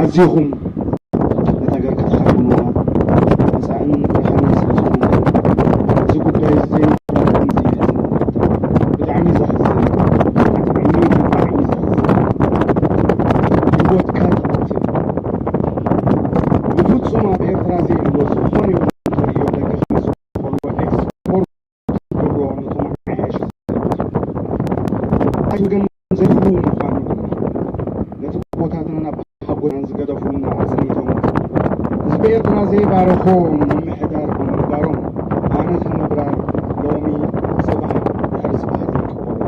ኣዚኹም ነታ ሃገር ክትሓልውዋ መጻእን ብርሃንን ስለ ዝኾነ፣ እዚ ጉዳይ እዚ ዘይምፍላጥኩም ዘሕዝን፣ ብጣዕሚ ዘሕዝን፣ ብጣዕሚ፣ ብጣዕሚ ዘሕዝን፣ ህይወትካ ትቐትል። ብፍጹም ኣብ ኤርትራ ዘይህሉ ዝኾነ ይኹን ተርእዮ ደገ ከም ዝኾነ ኤክስፖርት ዝገብሮ ነቶም ዓያሹ ወገን ዘይህሉ ምዃኑ፣ ነቲ ቦታትና ናብ ሓጎናን ዝገደፉልና ኣጽኒቶም፣ ህዝቢ ኤርትራ ዘይባረኾ ምምሕዳር ብምግባሮም፣ ኣነ ከመብራር ሎሚ ጽባሕ ድሕሪ ጽባሕ ዘይቅበሎ።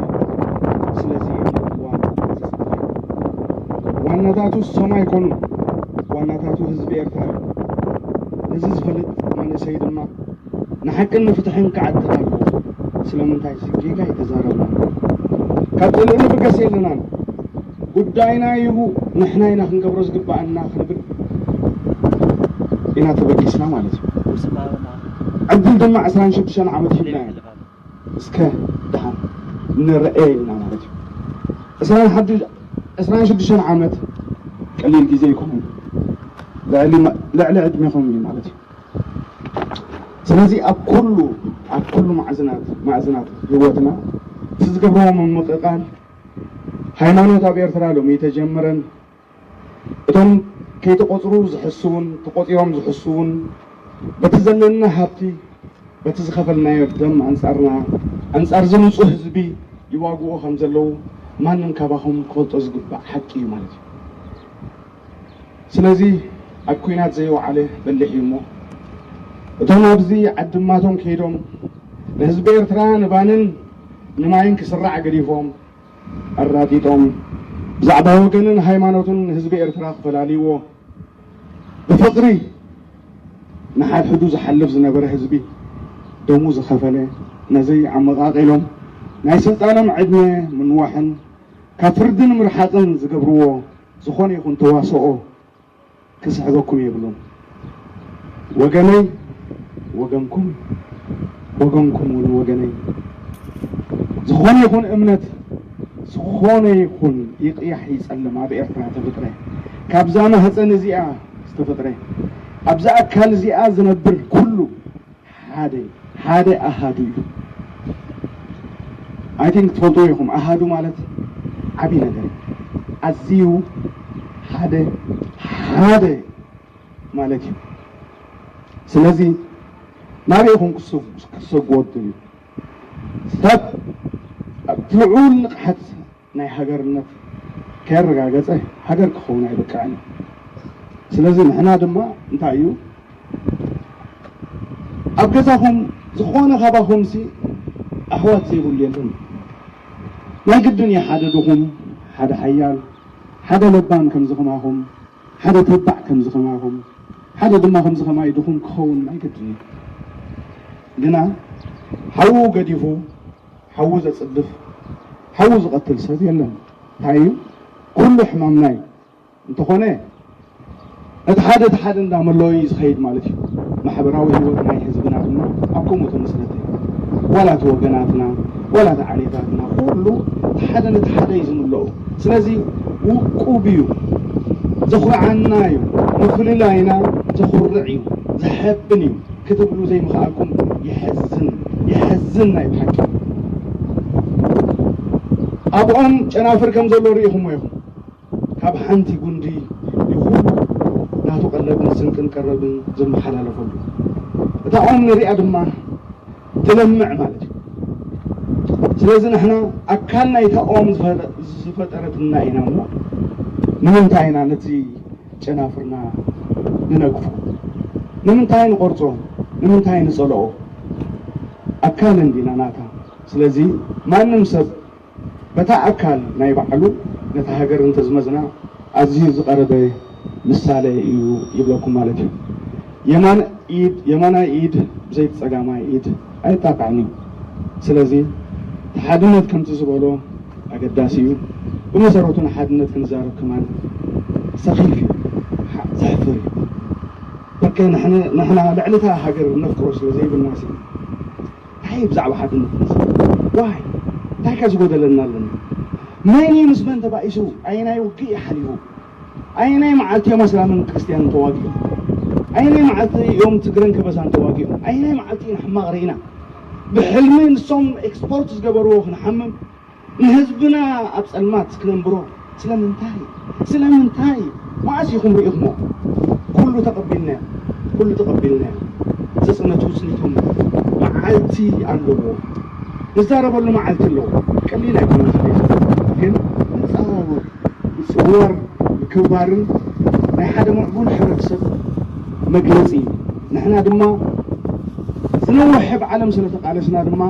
ስለዚ እዋን ተጸበዩ። ዋናታቱ እሶም ኣይኮኑን፣ ዋናታቱ ህዝቢ ኤርትራ እዩ። ነዚ ዝፈልጥ መንእሰይ ድማ ንሓቅን ንፍትሕን ክዓጥቕ ኣለዎ። ስለምንታይ እዚ ጌጋ ኣይተዛረብናን? ካብ ጽልኢ ንብገስ የለናን። ጉዳይና እዩ፣ ንሕና ኢና ክንገብሮ ዝግባኣና ክንብል ኢና ተበጊስና ማለት እዩ። ዕድል ድማ ዕስራን ሽዱሽተን ዓመት ሂብና ኢና። እስከ ደሓን ንረአ ኢልና ማለት እዩ። ዕስራን ሓድሽ-፣ ዕስራን ሽዱሽተን ዓመት ቀሊል ግዜ ኣይኮነን። ልዕሊ መ-፣ ልዕሊ ዕድሜኹም እዩ ማለት እዩ። ስለዚ ኣብ ኩሉ፣ ኣብ ኩሉ ማዕዝናት፣ ማዕዝናት ህይወትና እቲ ዝገብርዎ ምምቕቓል፣ ሃይማኖት ኣብ ኤርትራ ሎሚ ተጀምረን፣ እቶም ከይተቖጽሩ ዝሕስዉን ተቖጺሮም ዝሕስዉን፣ በቲ ዘለና ሃብቲ፣ በቲ ዝኸፈልናዮ ደም ኣንጻርና፣ ኣንጻር እዚ ንጹህ ህዝቢ ይዋግኡ ከም ዘለዉ ማንም ካባኹም ክፈልጦ ዝግባእ ሓቂ እዩ ማለት እዩ። ስለዚ ኣብ ኲናት ዘይወዓለ በሊሕ እዩ እሞ፣ እቶም ኣብዚ ዓድማቶም ከይዶም ንህዝቢ ኤርትራ ንባንን ንማይን ክስራዕ ገዲፎም፣ ኣራጢጦም፣ ብዛዕባ ወገንን ሃይማኖትን ህዝቢ ኤርትራ ክፈላልይዎ፣ ብፍቕሪ ንሓድሕዱ ዝሓልፍ ዝነበረ ህዝቢ፣ ደሙ ዝኸፈለ፣ ነዚ ኣመቓቒሎም ናይ ስልጣኖም ዕድመ ምንዋሕን ካብ ፍርዲ ንምርሓቕን ዝገብርዎ ዝኾነ ይኹን ተዋስኦ ክስሕበኩም የብሉን። ወገነይ ወገንኩም፣ ወገንኩም እውን ወገነይ። ዝኾነ ይኹን እምነት፣ ዝኾነ ይኹን ይቕያሕ ይጸልም ኣብ ኤርትራ ተፈጥረ። ካብዛ ማህጸን እዚኣ ዝተፈጥረ፣ ኣብዛ ኣካል እዚኣ ዝነብር ኩሉ ሓደ፣ ሓደ ኣሃዱ እዩ። I think ትፈልጥዎ ኢኹም፣ ኣሃዱ ማለት ዓቢ ነገር እዩ። ኣዝዩ ሓደ፣ ሓደ ማለት እዩ። ስለዚ ናበይ ኢኹም ክሰ-፣ ክትሰግዎ ትደልዩ? ሰብ ኣብቲ ልዑል ንቕሓት ናይ ሃገርነት ከየረጋገጸ ሃገር ክኸውን ኣይበቅዕን እዩ። ስለዚ ንሕና ድማ እንታይ እዩ፣ ኣብ ገዛኹም ዝኾነ ካባኹምሲ ኣሕዋት ዘይብሉ የለን። ናይ ግድን እዩ ሓደ ድኹም፣ ሓደ ሓያል፣ ሓደ ለባም ከምዚ ከማኹም፣ ሓደ ተባዕ ከምዚ ከማኹም፣ ሓደ ድማ ከምዚ ከማይ ድኹም ክኸውን ናይ ግድን እዩ። ግና ሓዉ ገዲፉ፣ ሓዉ ዘጽድፍ፣ ሓዉ ዝቐትል ሰብ የለን። እንታይ እዩ? ኩሉ ሕማምና እዩ። እንተኾነ፣ እቲ ሓደ እቲ ሓደ እንዳመለኦ እዩ ዝኸይድ ማለት እዩ። ማሕበራዊ ህይወት ናይ ህዝብና ድማ ኣብ ከምኡ ተመስረተ እዩ። ዋላ እቲ ወገናትና፣ ዋላ እቲ ዓሌታትና፣ ኩሉ እቲ ሓደ ነቲ ሓደ እዩ ዝምለኦ። ስለዚ ውቁብ እዩ፣ ዘኹርዓና እዩ፣ ምፍልላይና ዘኹርዕ እዩ፣ ዘሐብን እዩ ክትብሉ ዘይምኽኣልኩም የሐዝን፣ የሐዝን ናይ ብሓቂ። ኣብኦም ጨናፍር ከም ዘሎ ርኢኹሞ ኢኹም። ካብ ሓንቲ ጉንዲ ይኹን ናቱ ቀለብን ስንቅን ቀረብን ዝመሓላለፈሉ። እታ ኦም ንሪኣ ድማ ትለምዕ ማለት እዩ። ስለዚ ንሕና ኣካል ናይታ ኦም ዝፈጠ-፣ ዝፈጠረትና ኢና እሞ፣ ንምንታይ ኢና ነቲ ጨናፍርና ንነግፎ? ንምንታይ ንቆርጾ? ንምንታይ ንጸልኦ? ኣካል እንዲና ናታ። ስለዚ ማንም ሰብ በታ ኣካል ናይ ባዕሉ ነታ ሃገር እንተዝመዝና ኣዝዩ ዝቐረበ ምሳሌ እዩ ይብለኩም ማለት እዩ። የማን ኢድ፣ የማናይ ኢድ ብዘይቲ ጸጋማይ ኢድ ኣይጣቃዕን እዩ። ስለዚ እቲ ሓድነት ከምቲ ዝበሎ ኣገዳሲ እዩ። ብመሰረቱ ንሓድነት ክንዛረብ ከማን ሰኺፍ እዩ፣ ሓ-፣ ዘሕፍር እዩ። በቃ ንሕነ-፣ ንሕና ልዕሊ እታ ሃገር ነፍቅሮ ስለ ዘይብልና ሲ እንታይ ብዛዕባ ሓድነት ንዛረብ? ዋይ? እንታይ ከ ዝጎደለና ኣለና? መን እዩ ምስ መን ተባኢሱ? ኣየናይ ውግእ እዩ ሓሊፉ? ኣይናይ መዓልቲ እዮም ኣስላምን ክርስትያንን ተዋጊኦም? ኣይናይ መዓልቲ እዮም ትግረን ከበሳን ተዋጊኦም? ኣይናይ መዓልቲ ኢና ሕማቕ ርኢና? ብሕልሚ ንሶም ኤክስፖርት ዝገበርዎ ክንሓምም፣ ንህዝብና ኣብ ጸልማት ክነንብሮ ስለምንታይ? ስለምንታይ? መዓስ ኢኹም ርኢኹሞ? ኩሉ ተቐቢልናዮ፣ ኩሉ ተቐቢልናዮ። ዘጽነቱ ጽኒቶም መዓልቲ ኣለዎ። ንዛረበሉ መዓልቲ ኣለዎ። ቀሊል ኣይኮነን። ግን ንጻወር፣ ምጽዋር፣ ምክብባርን ናይ ሓደ ምዕቡል ሕብረተሰብ መግለጺ እዩ። ንሕና ድማ ዝነውሐ ብዓለም ስለ ተቓለስና ድማ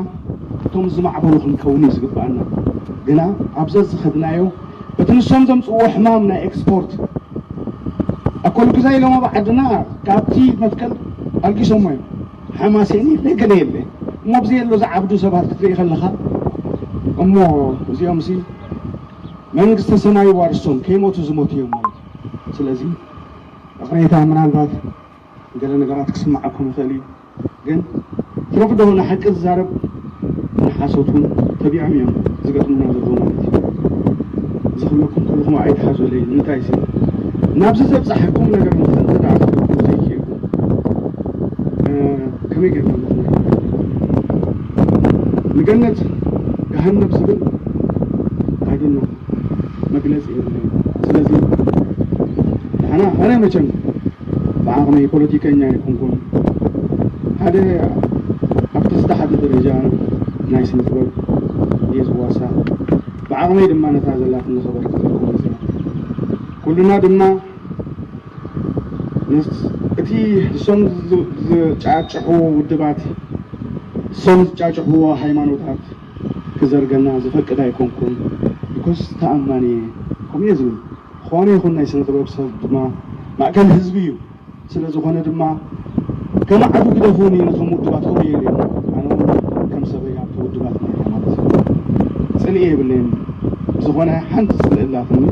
እቶም ዝማዕበሉ ክንከውን እዩ ዝግባኣና። ግና ኣብዛ ዝኸድናዮ በቲ ንሶም ዘምጽእዎ ሕማም ናይ ኤክስፖርት ኣኮል ግዛ ኢሎም ኣብ ዓድና ካብቲ መትከል ኣልጊሶሞ እዮም። ሓማሴን የለ ገለ የለ። እሞ ብዘይ የሎ ዝዓብዱ ሰባት ክትርኢ ከለኻ እሞ እዚኦምሲ መንግስተ ሰማይ ዋርስቶም ከይሞቱ ዝሞቱ እዮም ማለት እዩ። ስለዚ ይቕሬታ ምናልባት ገለ ነገራት ክስምዓኩም ይኽእል እዩ። ግን ትረኽዶ ንሓቂ ዝዛረብ ንሓሶት እውን ተቢዖም እዮም ዝገጥሙና ዘለዉ ማለት እዩ። እዚ ክብለኩም ከለኹ ኣይትሓዙለይ። ንምንታይ ሲ ናብዚ ዘብፅሓኩም ነገር እንተ ደኣ ክትረኽቡ ዘይክእልኩም ከመይ ጌርና ንገነት ገሃነብ ዝብል ኣይደሎ መግለፂ የብለይ። ስለዚ ንሕና ኣነ መቸም ብዓቕመይ ፖለቲከኛ ኣይኮንኩን። ሓደ ኣብቲ ዝተሓተ ደረጃ ናይ ስነ ጥበብ እየ ዝዋሳ። ብዓቕመይ ድማ ነታ ዘላትኒ ከበርክተልኩም እየ። ኩልና ድማ ምስ እቲ እሶም ዝ- ዝጫጭሑ ውድባት እሶም ዝጫጭሕዎ ሃይማኖታት ክዘርገና ዝፈቅድ ኣይኮንኩን። ቢኮስ ተኣማኒ እየ ከምኡ እየ ዝብል። ዝኾነ ይኹን ናይ ስነ ጥበብ ሰብ ድማ ማእከል ህዝቢ እዩ። ስለ ዝኾነ ድማ ከማዕዱ ግደፉኒ ነቶም ውድባት ከምኡ እየ ሪኦም። ኣነ እውን ከም ሰበይ ኣብቲ ውድባት ነይረ ማለት እዩ። ፅልኢ የብለይን። ብዝኾነ ሓንቲ ፅልኢ ኣላትኒ።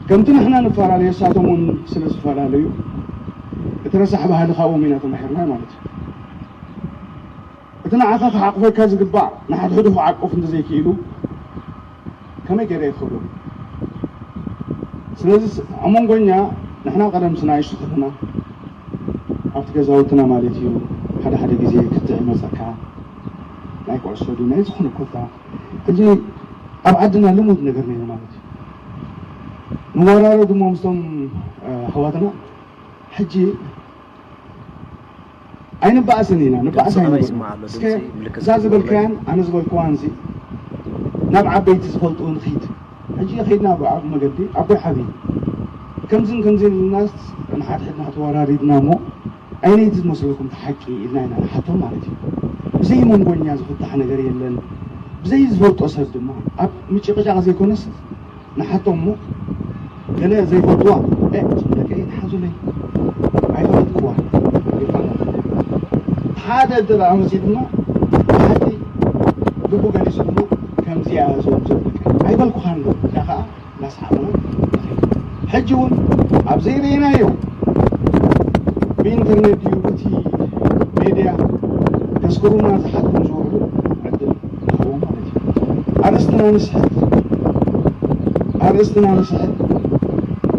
ከምቲ ንሕና ንፈላለዩ እሳቶም እውን ስለ ዝተፈላለዩ እቲ ረሳሕ ባህሊ ካብኦም ኢና ተማሂርና ማለት እዩ። እቲ ንዓኻ ክሓቕፈካ ዝግባእ ንሓድሕዱ ክዓቅፍ እንተዘይክኢሉ ከመይ ገይረ ይኽእሉ? ስለዚ ኣብ መንጎኛ ንሕና ቀደም ስናይሽ ከለና ኣብቲ ገዛውትና ማለት እዩ ሓደ ሓደ ግዜ ክትዕ ይመፀካ ናይ ኩዕሶ ድዩ ናይ ዝኾነ ኮታ ሕጂ ኣብ ዓድና ልሙድ ነገር ነይሩ ማለት እዩ። ንወራረድ እሞ ምስቶም ኣሕዋትና ሕጂ ኣይንበኣስን ኢና ንበኣስ ኣይንበል። እስከ እዛ ዝበልካያን ኣነ ዝበልክዋን እዚ ናብ ዓበይቲ ዝፈልጡ ንኺድ። ሕጂ ኸይድና ብኣብ መገዲ ኣቦይ ሓቢ ከምዝን ከምዚ ኢልናስ ንሓድሕድና ተወራሪድና እሞ ኣይነይቲ ዝመስለኩም ሓቂ ኢልና ኢና ንሓቶም ማለት እዩ። ብዘይ መንጎኛ ዝፍታሕ ነገር የለን። ብዘይ ዝፈልጦ ሰብ ድማ ኣብ ምጭቕጫቕ ዘይኮነስ ንሓቶም እሞ ገለ ዘይፈልጥዋ ደቂ ኣይትሓዙለይ ኣይፈለጥክዋ ይባላል። ሓደ እንተ ደኣ መፂኡ ድማ ሓቂ ልቡ ገሊሱ ድማ ከምዚኣ እዞም ዘብልካ ኣይበልኩኻን ዶ ኢልካ ከዓ እናስሓቕና ንኸይድ። ሕጂ እውን ኣብ ዘይረእናዮ ብኢንተርኔት ድዩ በቲ ሜድያ ከስክሩና ዝሓትኩም ዝውዕሉ ዕድል ንህቦም ማለት እዩ። ኣርእስትና ንስሕት ኣርእስትና ንስሕት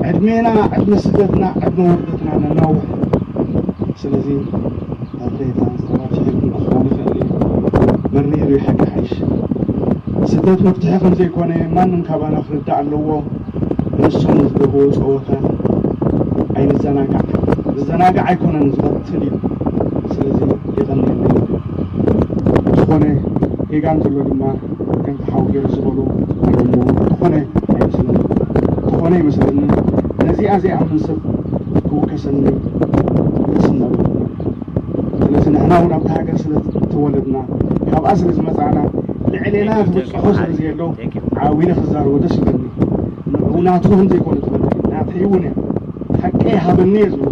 ዕድሜና ዕድመ ስደትና ዕድመ ውርደትና ነናውሕ። ስለዚ ኣትሌታ ዝተባብሰ ክኸውን ይኽእል እዩ። መሪር እዩ ሓቂ ሓይሽ። ስደት መፍትሒ ከም ዘይኮነ ማንም ካባና ክርዳእ ኣለዎ። ንሶም ዝገብርዎ ጸወታ ኣይንዘናጋዕ። ዝዘናጋዕ ኣይኮነን ዝቐትል እዩ። ስለዚ የቐንየለይ። ዝኾነ ጌጋ እንተሎ ድማ ከምቲ ሓው ገይሩ ዝበሎ ኣለዎ። ዝኾነ ኣይመስለኒ። ዝኾነ ይመስለኒ። ነዚኣ ዘይኣምን ሰብ ክውከሰኒ ደስ እናበለኒ። ስለዚ ንሕና እውን ኣብታ ሃገር ስለ ተወለድና ካብኣ ስለ ዝመፃእና ልዕሌና ትብፅሖ ስለ ዘየሎ ዓዊነ ክዛረቦ ደስ ይብለኒ። ንኡ ናቱ ከም ዘይኮነ ትፈልጥ ናተይ እውን እያ። ሓቂ ሃበኒ እየ ዝብሎ።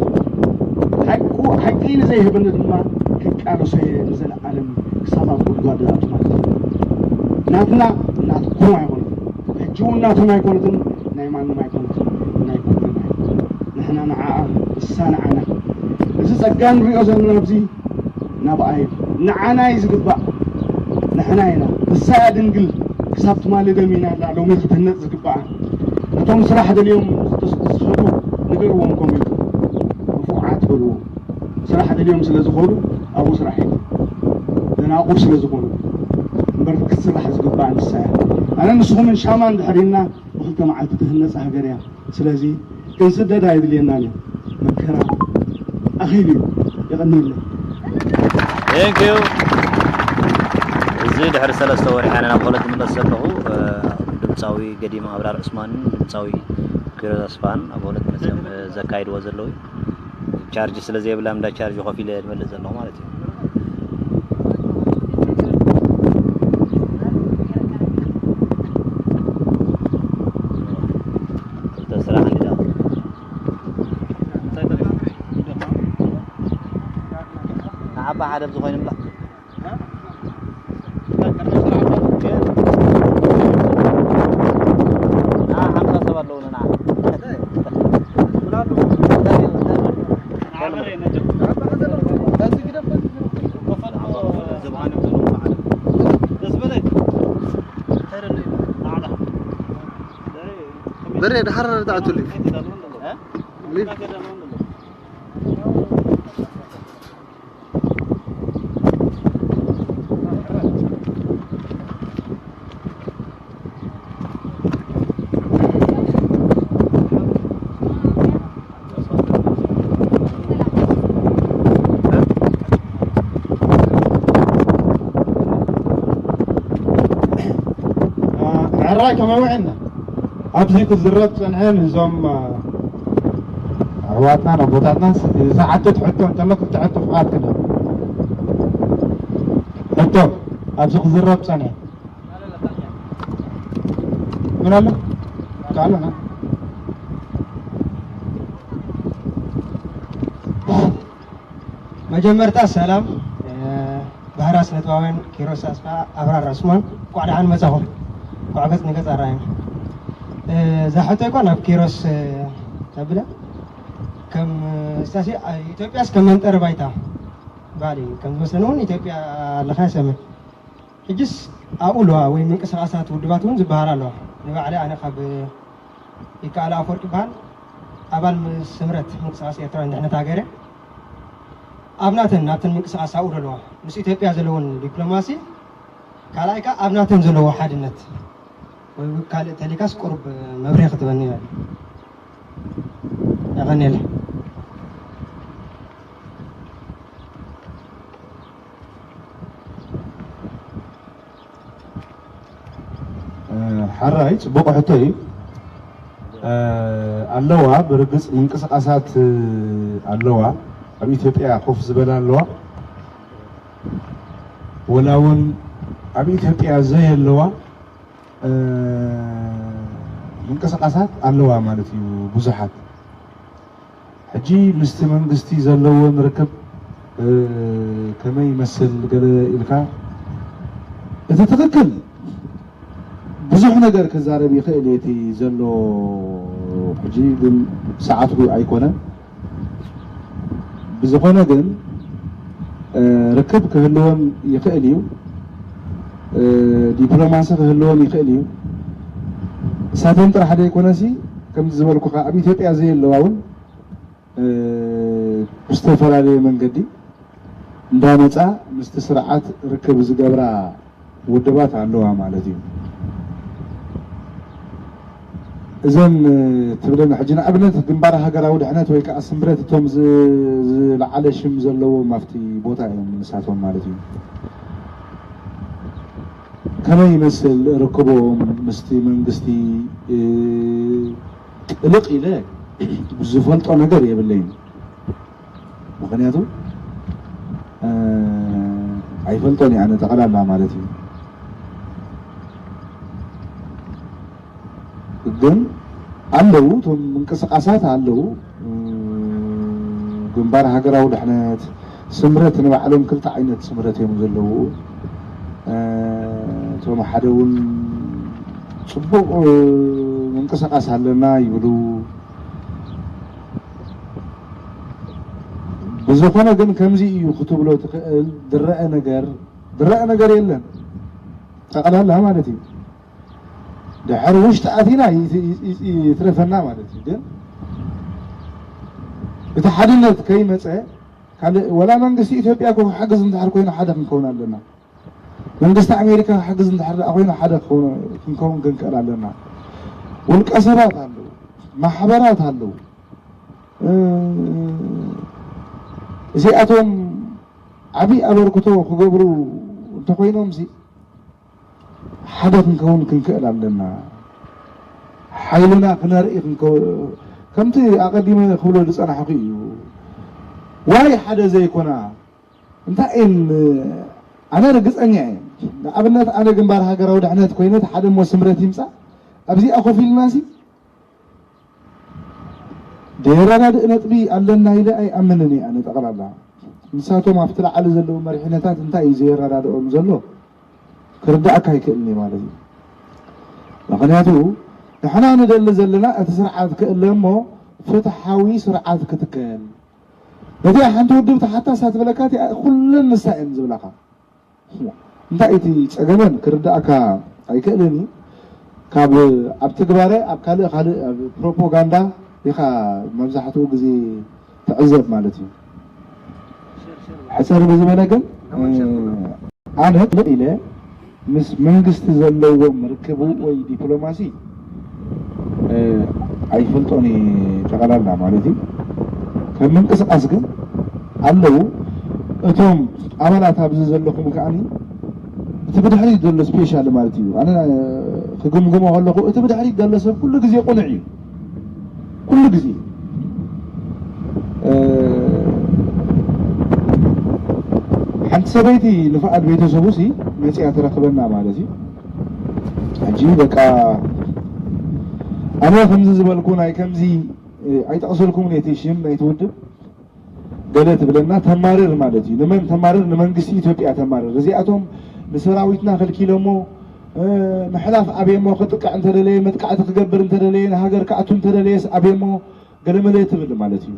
ሓቁ ሓቂ ንዘይህበኒ ድማ ክቃለሶ እየ ንዘለኣለም ክሳብ ኣብ ጉድጓድ ዝኣቱ ማለት እዩ። ናትና ናትኩም ኣይኮነትን፣ ሕጂ እውን ናቶም ኣይኮነትን፣ ናይ ማንም ኣይኮነትን፣ ናይ ኩልና እዩ። ንሕና ንዓኣ፣ እሳ ንዓና። እዚ ጸጋ ንሪኦ ዘለና ኣብዚ ናብኣ እዩ። ንዓና እዩ ዝግባእ። ንሕና ኢና። ንሳ እያ ድንግል ክሳብ ትማሊ ደም ኢና ኣላ ሎሚ ክትህነጽ ዝግባኣ። እቶም ስራሕ ደልዮም ዝተስ-፣ ዝኸዱ ንገርዎም፣ ኮሚቱ ንፉዓት በልዎም። ስራሕ ደልዮም ስለ ዝኾኑ ኣብኡ ስራሕ የለን። ደናቑር ስለ ዝኾኑ እምበር ክትስራሕ ዝግባእ ንሳ እያ። ኣነ ንስኹምን ሻማ እንድሕር ኢልና ብክልተ መዓልቲ ትህነጽ ሃገር እያ። ስለዚ ክንስደድ ኣይድልየናን እዩ። መከራ ኣኺሉ እዩ። የቐንየለይ። Thank you። እዚ ድሕሪ ሰለስተ ወርሒ ኣነ ናብ ሆለንድ ዝምለስ ዘለኹ፣ እ፣ ድምፃዊ ገዲም ኣብራር ዑስማንን ድምፃዊ ኪሮስ ኣስፋን ኣብ ሆለንድ መፅኦም፣ እ፣ ዘካይድዎ ዘለዉ እዩ። ቻርጅ ስለ ዘይብላ እንዳ ቻርጅ ኮፍ ኢለ ዝመልእ ዘለኹ ማለት እዩ። ክልተ ስራሕ እንዲዳ። ንዓባ ሓደ ብዝኾይኑ ምላ። ንዓ ሓምሳ ሰብ ኣለዉ ንዓ። በሬ፣ ድሓር ተኣቱልኝ። እ? ሊፍ። ምዕራይ ከመይ ውዒልና? ኣብዚ ክዝረብ ጸንሐ፣ ንዞም ኣሕዋትናን ኣቦታትናን ዝሓትት ሕቶ እንተሎ ክልተ ሕቶ ፍቓድ ክልል። ሕቶ ኣብዚ ክዝረብ ጸንሐ። ምን ኣሎ? ካሎና። መጀመርታ ሰላም፣ እ፣ ባህራ ስነጥባውያን ኪሮስ ኣስፋ ኣብራር ዑስማን፣ እንኳዕ ደሓን መጻኹም። እንኳዕ ገጽ ንገጽ ኣረኣየና። እ፣ እዛ ሕቶ እኳ ናብ ኪሮስ፣ እ፣ ተብለ፣ ከም፣ እ፣ ስታሲ፣ እ፣ ኢትዮጵያስ ከም መንጠሪ ባይታ ባሊ ከም ዝመስለኒ እውን ኢትዮጵያ ኣለኻ ይሰምዕ። ሕጅስ ኣብኡ ኣለዋ ወይ ምንቅስቓሳት ውድባት እውን ዝበሃላ ኣለዋ። ንባዕለይ ኣነ ካብ ይከኣል ኣፈወርቂ ይበሃል። ኣባል ምስ ስምረት ምንቅስቓስ ኤርትራውያን ድሕነት ሃገር እየ። ኣብ ናተን ናብተን ምንቅስቓስ ኣብኡ ዘለዋ ምስ ኢትዮጵያ ዘለወን ዲፕሎማሲ ካልኣይ ከኣ ኣብ ናተን ዘለዎ ሓድነት ወይ ካልእ ተሊካስ ቁሩብ መብርሂ ክትበኒ ይበል። የቐንየለይ። ሓራይ ጽቡቕ ሕቶ እዩ። ኣለዋ፣ ብርግጽ ምንቅስቓሳት ኣለዋ። ኣብ ኢትዮጵያ ኮፍ ዝበላ ኣለዋ። ወላ እውን ኣብ ኢትዮጵያ ዘየለዋ ምንቅስቓሳት ኣለዋ ማለት እዩ። ብዙሓት ሕጂ ምስቲ መንግስቲ ዘለዎን ርክብ ከመይ ይመስል ገለ ኢልካ፣ እቲ ትኽክል ብዙሕ ነገር ክዛረብ ይኽእል እዩ እቲ ዘሎ። ሕጂ ግን ሰዓቱ ኣይኮነን። ብዝኾነ ግን ርክብ ክህልዎም ይኽእል እዩ፣ ዲፕሎማሲ ክህልዎም ይኽእል እዩ። እሳተን ጥራሕ ዘይኮነሲ ከምዚ ዝበልኩኻ ኣብ ኢትዮጵያ ዘየለዋ እውን ብዝተፈላለየ መንገዲ እንዳመፃ ምስቲ ስርዓት ርክብ ዝገብራ ውድባት ኣለዋ ማለት እዩ። እዘን ትብለን ሕጂ ንኣብነት ግንባር ሃገራዊ ድሕነት ወይ ከዓ ስምረት እቶም ዝለዓለ ሽም ዘለዎም ኣብቲ ቦታ እዮም ንሳቶም ማለት እዩ። ከመይ ይመስል ርክቦም ምስቲ መንግስቲ ጥልቕ ኢለ ዝፈልጦ ነገር የብለይን። ምኽንያቱ ኣይፈልጦን እየ ኣነ ጠቕላላ ማለት እዩ። ግን ኣለዉ፣ እቶም ምንቅስቓሳት ኣለዉ። ግንባር ሃገራዊ ድሕነት፣ ስምረት ንባዕሎም ክልተ ዓይነት ስምረት እዮም ዘለዉ። እቶም ሓደ እውን ፅቡቕ ምንቅስቓስ ኣለና ይብሉ። ብዝኾነ ግን ከምዚ እዩ ክትብሎ ትኽእል ዝረአ ነገር ዝረአ ነገር የለን። ጠቕላላ ማለት እዩ። ድሕሪ ውሽጢ ኣቲና ይትረፈና ማለት እዩ። ግን እቲ ሓድነት ከይመፀ ካልእ ወላ መንግስቲ ኢትዮጵያ እኮ ክሕግዝ እንድሕር ኮይኑ ሓደ ክንከውን ኣለና። መንግስቲ ኣሜሪካ ክሕግዝ እንድሕር ደኣ ኮይኑ ሓደ ክንከውን ክንክእል ኣለና። ውልቀ ሰባት ኣለዉ፣ ማሕበራት ኣለዉ። እዚኣቶም ዓብዪ ኣበርክቶ ክገብሩ እንተኮይኖም ሲ ሓደ ክንከውን ክንክእል ኣለና። ሓይልና ክነርኢ ክንከው ከምቲ ኣቐዲመ ክብሎ ዝጸናሕኩ እዩ። ዋይ ሓደ ዘይኮና እንታይ እየን? ኣነ ርግጸኛ እየ። ንኣብነት ኣነ ግንባር ሃገራዊ ድሕነት ኮይነ ሓደ እሞ ስምረት ይምጻእ ኣብዚኣ ኮፍ ኢልና ሲ ዘየረዳድእ ነጥቢ ኣለና ኢለ ኣይኣምንን እየ። ኣነ ጠቕላላ ንሳቶም ኣብቲ ላዕሊ ዘለዉ መሪሕነታት እንታይ እዩ ዘየረዳድኦም ዘሎ ክርዳእካ ኣይክእልን እዩ ማለት እዩ። ምክንያቱ ንሕና ንደሊ ዘለና እቲ ስርዓት ክእለ እሞ ፍትሓዊ ስርዓት ክትከል ነዚኣ ሓንቲ ውድብ ተሓታስ ኣትበለካ እቲኣ ኩለን ንሳ እየን ዝብላካ። እንታይ እቲ ጸገመን ክርዳእካ ኣይክእልን እዩ። ካብ ኣብ ትግባረ ኣብ ካልእ ካልእ ኣብ ፕሮፓጋንዳ ኢኻ መብዛሕትኡ ግዜ ትዕዘብ ማለት እዩ። ሕጽር ብዝበለ ግን ኣነ ጥልቕ ኢለ ምስ መንግስቲ ዘለዎም ርክቡ ወይ ዲፕሎማሲ ኣይፈልጦን ጠቐላላ ማለት እዩ። ከም ምንቅስቃስ ግን ኣለዉ። እቶም ኣባላት ኣብዚ ዘለኹም ከዓኒ እቲ ብድሕሪት ዘሎ ስፔሻል ማለት እዩ። ኣነ ክግምግሞ ከለኹ እቲ ብድሕሪት ዘሎ ሰብ ኩሉ ግዜ ቁኑዕ እዩ። ኩሉ ግዜ ሓንቲ ሰበይቲ ንፍቓድ ቤተሰቡ ሲ መፅያ ትረክበና ማለት እዩ። ሕጂ በቃ ኣነ ከምዚ ዝበልኩ ናይ ከምዚ ኣይጠቕሰልኩምን እቲ ሽም ናይቲ ውድብ ገለ ትብለና ተማርር ማለት እዩ። ንመን ተማርር? ንመንግስቲ ኢትዮጵያ ተማርር። እዚኣቶም ንሰራዊትና ከልኪሎሞ ምሕላፍ ኣብየሞ ክጥቅዕ እንተደለየ መጥቃዕቲ ክገብር እንተደለየ ንሃገር ክኣቱ እንተደለየስ ኣብየሞ ገለመለ ትብል ማለት እዩ።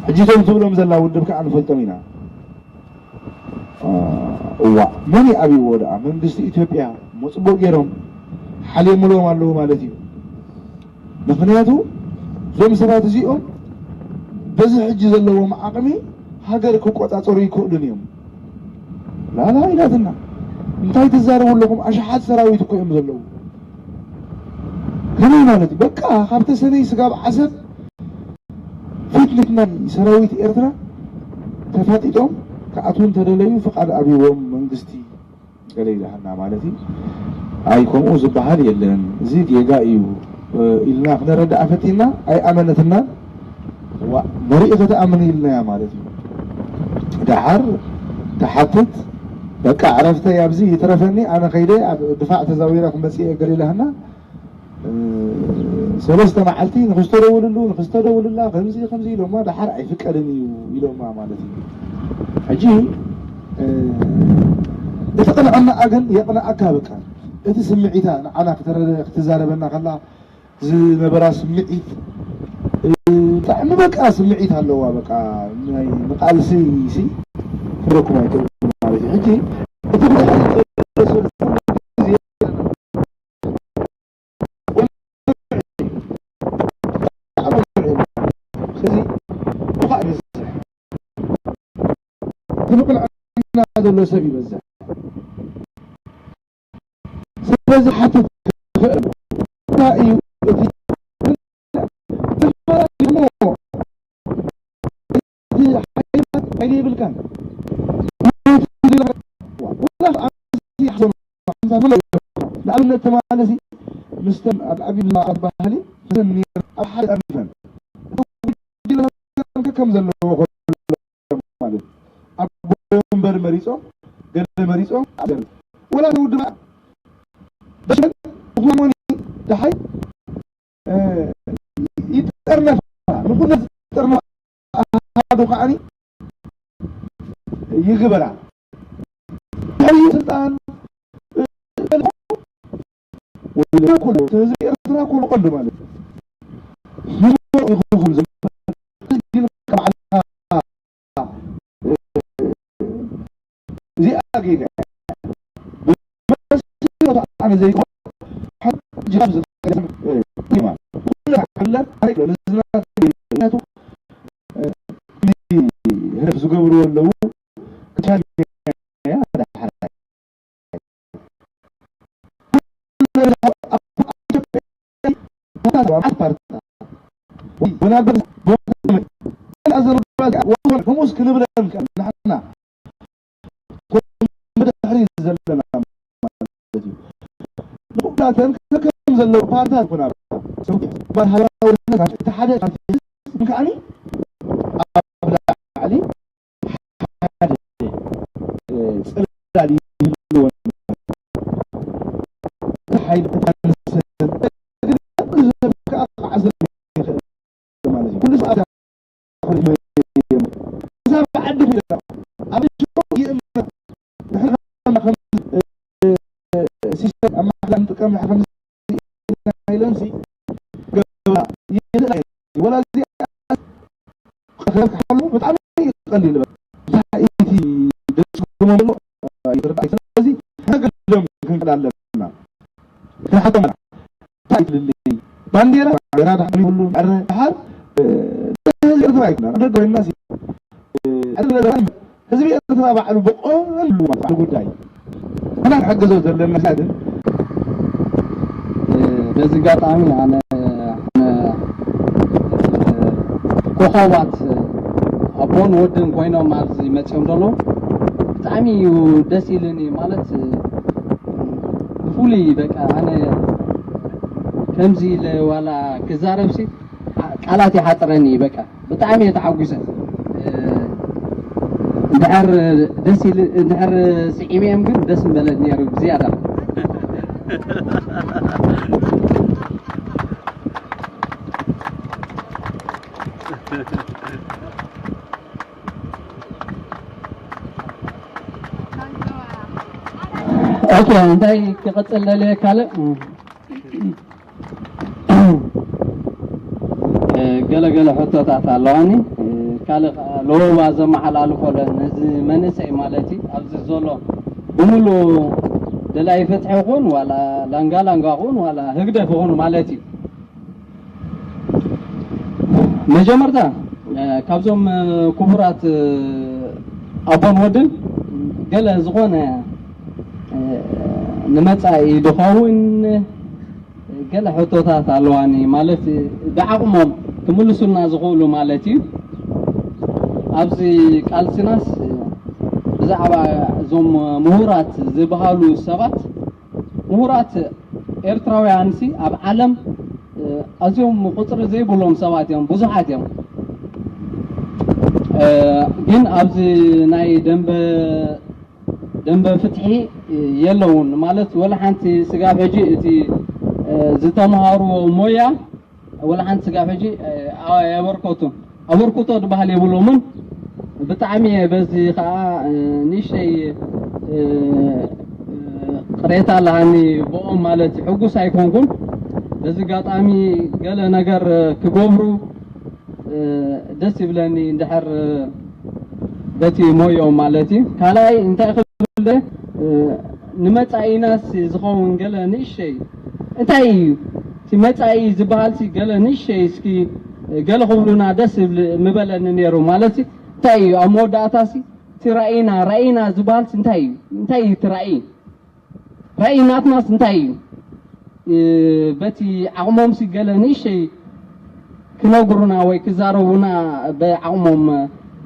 ሕጂ እቶም ትብሎም ዘላ ውድብ ከዓ ንፈልጦም ኢና። እዋ መን ይኣብይዎ ደኣ? መንግስቲ ኢትዮጵያ እሞ ፅቡቅ ገይሮም ሓልዮምሎም ኣለዉ ማለት እዩ። ምክንያቱ እዞም ሰባት እዚኦም በዚ ሕጂ ዘለዎም ዓቕሚ ሃገር ክቆፃፀሩ ይክእሉን እዮም። ላላ ኢላትና እንታይ ትዛረቡ ኣለኹም? ኣሽሓት ሰራዊት እኮ እዮም ዘለዉ። ከመይ ማለት እዩ? በቃ ካብ ተሰነይ ስጋብ ዓሰብ ፊት ንፊት ናይ ሰራዊት ኤርትራ ተፋጢጦም ክኣትዉ እንተደለዩ ፍቓድ ኣብዎም መንግስቲ ገለ ይልሃና ማለት እዩ። ኣይ ከምኡ ዝበሃል የለን፣ እዚ ጌጋ እዩ ኢልና ክነረድኣ ፈቲና ኣይኣመነትናን። ዋ መሪእ ከተኣምን ኢልናያ ማለት እዩ። ደሓር ትሓትት በቃ ዕረፍተይ ኣብዚ ይትረፈኒ ኣነ ከይደ ኣብ ድፋዕ ተዛዊረ ክመፅእ እየ ገለ ኢልሃና። ሰለስተ መዓልቲ ንክስተደውልሉ ንክስተደውልላ ከምዚ ከምዚ ኢሎማ ደሓር ኣይፍቀድን እዩ ኢሎማ ማለት እዩ። ሕጂ እቲ ቅንዕናኣ ግን የቕንኣካ በቃ እቲ ስምዒታ ንዓና ክትዛረበና ከላ ዝነበራ ስምዒት ብጣዕሚ በቃ ስምዒት ኣለዋ በቃ ናይ ንቃልሲ ሲ ክረኩም ኣይክእል ማለት እዩ። ሕጂ እቲ እዚ ብቕንዕና ዘሎ ሰብ ይበዝሕ። ስለዚ ሓትት ክኽእል እንታይ እዩ እቲ ሓይሊ የብልካን ንኣብነት ተማለሲ ምስተን ኣብ ዓብዪ ብዝማት ባህሊ ኣብ ሓደ ጠርኒፈን ከም ዘለዎ ማለት ኣብ ወንበር መሪጾም ገለ መሪጾም ወላ ውድባ ደሽመን እኳሞኒ ደሓይ ይጠርነፋ ንኩነ ዝጠርነፋ ኣሃዱ ከዓኒ ይግበራ ድሕሪ ስልጣን ኩሉ ህዝቢ ኤርትራ ኩሉ ቀንዱ ማለት እዚኣ ጌጋ ኣነ ዘይኮ ጅሃድ ዝገርም፣ እ፣ ኩሉ ታሪክ ኣሎ። ንዝና-፣ ምክንያቱ፣ እ፣ ህረፍ ዝገብሩ ኣለዉ። ክቻል ዳሕራይ። ከምኡስ ክንብለን ንሕና ብድሕሪ ዘለና ማለት እዩ። ንኩላተን ከከም ዘለዉ ፓርትታት ይኹና፣ ባር ሃገራዊ ውድነት እቲ ሓደ ፓርቲ ከዓኒ ኣብ ላዕሊ ሓደ፣ እ፣ ጽላል ይህልወና። እቲ ሓይሊ ተታንሰን፣ ግን ኩሉ ሰብ ከዓ ክዓዘብ ይኽእል ማለት እዩ። ኩሉ ሰዓት እዛ ብዓዲ ፊዳ ኣብ ሽሮ ይእመን። ንሕና ከም፣ እ፣ ሲስተም ኣማሓላ ንጥቀም፣ ንሕና ከም ኢለንሲ ገባ ይኽእል። ወላ እዚ ክረብሓሉ ብጣዕሚ ቀሊል። እንታይ እቲ ደስ ዝብሎ ዘሎ ይርዳእ። ስለዚ ንገድሎም ክንክእል ኣለና። ክንሓቶም ኣለና። እንታይ ትልልይ ባንዴራ፣ ባንዴራ ድሓር ይብሉ፣ ድሓር፣ እ፣ ህዝቢ ኤርትራ ኣይኮነን። ኣብ ደገ ኮይንና ሲ-፣ እ፣ ህዝቢ ኤርትራ ባዕሉ ብቐንዱ ማለት ባዕሉ ጉዳይ። ንሕና ንሕግዞ ዘለና ግን እ፣ በዚ ኣጋጣሚ ኣነ፣ ኣነ፣ እ፣ ኮኾባት ኣቦን ወድን ኮይኖም ኣብዚ መጺኦም ዘለዉ ብጣዕሚ እዩ ደስ ኢሉኒ። ማለት፣ እ፣ ብፍሉይ በቃ ኣነ ከምዚ ኢለ ዋላ ክዛረብሲ ቃላት ይሓጽረኒ እዩ በቃ። ብጣዕሚ እየ ተሓጒሰ። እ፣ እንድሕር ደስ ኢሉ፣ እንድሕር ስዒመዮም ግን ደስ ምበለኒ ነይሩ ብዝያዳ። ኦኬ፣ እንታይ ክቕጽል ደልየ ካልእ? እ፣ ገለ ገለ ሕቶታት ኣለዋኒ። እ፣ ካልእ ከኣ ለወባ ዘመሓላልፎ ለ-፣ ነዚ መንእሰይ ማለት እዩ፣ ኣብዚ ዘሎ ብምሉእ ደላይ ፍትሒ ይኹን ዋላ ላንጋ ላንጋ ይኹን ዋላ ህግደፍ ይኹን ማለት እዩ። መጀመርታ፣ እ፣ ካብዞም፣ እ፣ ክቡራት፣ እ፣ ኣቦን ወድን ገለ ዝኾነ፣ እ፣ ንመጻኢ ድኸውን ገለ ሕቶታት ኣለዋኒ፣ ማለት ብዓቕሞም ክምልሱልና ዝኽእሉ ማለት እዩ። ኣብዚ ቃልስናስ ብዛዕባ እዞም ምሁራት ዝበሃሉ ሰባት፣ ምሁራት ኤርትራውያንሲ ኣብ ዓለም፣ እ፣ ኣዝዮም ቁጽሪ ዘይብሎም ሰባት እዮም፣ ብዙሓት እዮም። እ፣ ግን ኣብዚ ናይ ደንበ ደንበ ፍትሒ የለውን። ማለት ወላ ሓንቲ ስጋብ ሕጂ እቲ፣ እ፣ ዝተምሃርዎ ሞያ ወላ ሓንቲ ስጋብ ሕጂ፣ እ፣ ኣበርኮቱን ኣበርክቶ ዝበሃል የብሎምን። ብጣዕሚ እየ በዚ ከዓ፣ እ፣ ንእሽተይ፣ እ፣ እ፣ ቅሬታ ኣለሃኒ ብኦም ማለት ሕጉስ ኣይኮንኩን። በዚ ኣጋጣሚ ገለ ነገር ክገብሩ እ፣ ደስ ይብለኒ እንድሕር በቲ ሞዮ ማለት እዩ። ካልኣይ እንታይ ክብል ደ-፣ እ፣ ንመጻኢናስ ዝኸውን ገለ ንእሸይ እንታይ እዩ እቲ መጻኢ ዝበሃልሲ ገለ ንእሸይ እስኪ ገለ ክብሉና ደስ ይብል ምበለኒ ነይሩ ማለት እዩ። እንታይ እዩ ኣብ መወዳእታሲ እቲ ራኢና ራኢና ዝበሃልሲ እንታይ እዩ? እንታይ እዩ እቲ ራኢ? ራኢ ናትናስ እንታይ እዩ? እ፣ በቲ ዓቕሞምሲ ገለ ንእሸይ ክነግሩና ወይ ክዛረቡና ብዓቕሞም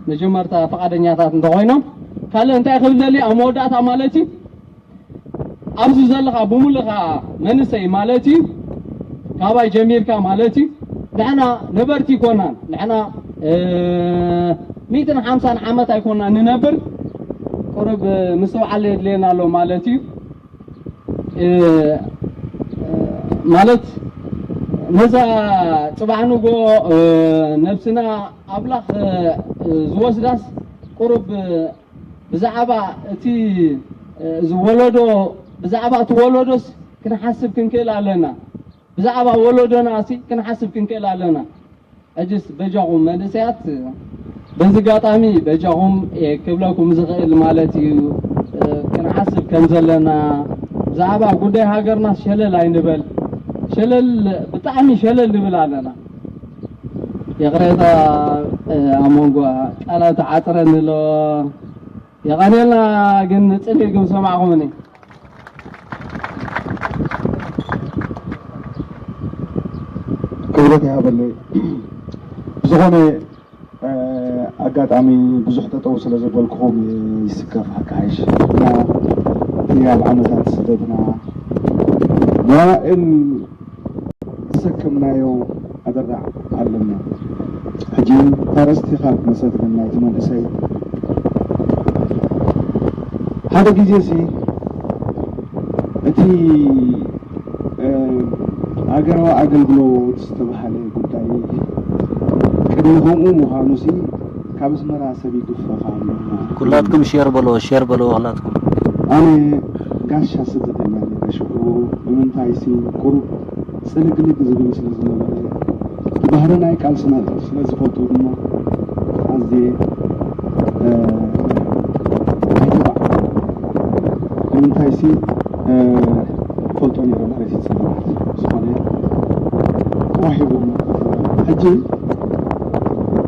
መጀመርታ ፈቓደኛታት እንተኾይኖም፣ ካልእ እንታይ ክብል ደልየ ኣብ መወዳእታ ማለት እዩ፣ ኣብዚ ዘለኻ ብምሉኻ መንእሰይ ማለት እዩ፣ ካባይ ጀሚርካ ማለት እዩ፣ ንሕና ነበርቲ ይኮናን፣ ንሕና፣ እ፣ ሚእትን ሓምሳን ዓመት ኣይኮና ንነብር፣ ቁሩብ ምስትውዓል የድልየና ኣሎ ማለት እዩ። እ፣ ማለት ነዛ ጽባሕ ንጎ፣ እ፣ ነብስና ኣምላኽ፣ እ፣ ዝወስዳስ ቁሩብ ብዛዕባ እቲ፣ እ፣ ዝወለዶ፣ ብዛዕባ እቲ ወለዶስ ክንሓስብ ክንክእል ኣለና። ብዛዕባ ወለዶና ሲ ክንሓስብ ክንክእል ኣለና። ሕጅስ በጃኹም መንእሰያት፣ በዚ ኣጋጣሚ በጃኹም እየ ክብለኩም ዝኽእል ማለት እዩ፣ እ፣ ክንሓስብ ከም ዘለና፣ ብዛዕባ ጉዳይ ሃገርና ሸለል ኣይንበል። ሸለል፣ ብጣዕሚ ሸለል ንብል ኣለና። ይቕሬታ፣ ኣብ መንጎ ቃላት ዓጽረኒ ኣሎ። የቐንየልና፣ ግን ጽልኢ ግን ሰማዕኹምኒ። ክብረት ይሃበለይ። ብዝኾነ ኣጋጣሚ ብዙሕ ጠጠው ስለ ዘበልኩኹም ይስከፍ ሓካይሽ እና እቲ ኣብ ዓመታት ስደትና መዋእል ዝሰከምናዮ ኣደራዕ ኣለና። ሕጂ ታረስቲ ካብ መሰት ግን ናይቲ መንእሰይ ሓደ ግዜ ሲ እቲ ሃገራዊ ኣገልግሎት ዝተባህለ ጉዳይ ቅድሚ ከምኡ ምዃኑ ሲ ካብ ኣስመራ ሰብ ይግፈፍ ኣሎ። ኩላትኩም ሼር በሎ ሼር በሎ ኩላትኩም። ኣነ ጋሻ ስደተኛ ነኝ። ሽዑ ንምንታይ ሲ ቁሩብ ጽልግልግ ዝብል ስለ ዝነበረ እቲ ባህሪ ናይ ቃልስና ስለ ዝፈልጦ ድማ ኣዝየ ኣይተባዕ። ንምንታይ ሲ ፈልጦ ነይረ ማለት እዩ። ጽልግልግ ዝኾነ ተዋሂቡ ሕጂ